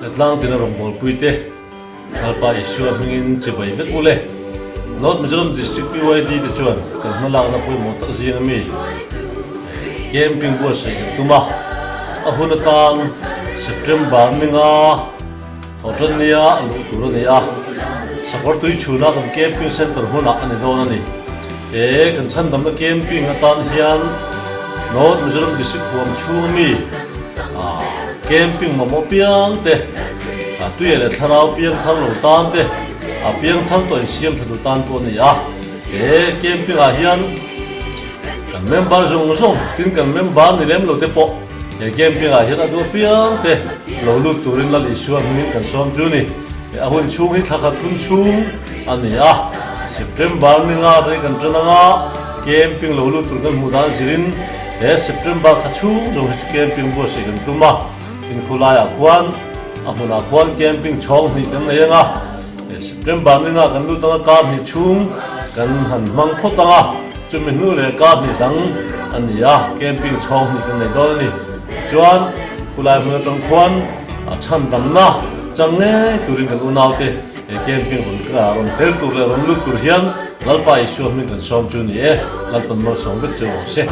Ka tlangtin a rawngbawlpui te Lalpa Isua hmingin chibai vek u le. North Mizoram District PYD te chuan kan hmalakna pawimawh tak zing ami camping buatsaih kan tum a, a hun atan September ninga Thawhtan nia luh tur a ni a, Sakawr tui chhuna kan camping centre hmunah a ni dawn a ni. He kan chhandamna camping atan hian North Mizoram District huam chhung ami camping mamawh piang te, tuia leh thlarau piang thar lo tan te, a piang thar tawh insiam tha duh tan pawh a ni a. He camping ah hian kan member zawng zawng tin kan member ni lem lo te pawh He camping ah hian a duh apiang te lo lut turin Lal Isua hmingin kan sawm chu ni. He a hun chhung hi thla khat hun chhung a ni a, September ninga rei kan tan anga camping lo lut tur kan hmuh dan zirin he September thla chhung zawng hi chu camping buatsaih kan tum a, inkhulaiah khuan a hmunah khuan camping chhawng hnih kan nei anga, he September ninga kan lut anga kar hnih chhung kan han hmang phawt anga. Chumi hnu leh kar hnih dang a ni a, camping chhawng hnih kan nei dawn a ni. Chuan khulai hmun atang khuan a chhan damna chang ngei turin kan unaute he camping rawn rawn tel tur leh rawn lut tur hian Lalpa Isua hming kan sawm chu ni e, Lalpan malsawm vek chu awm se.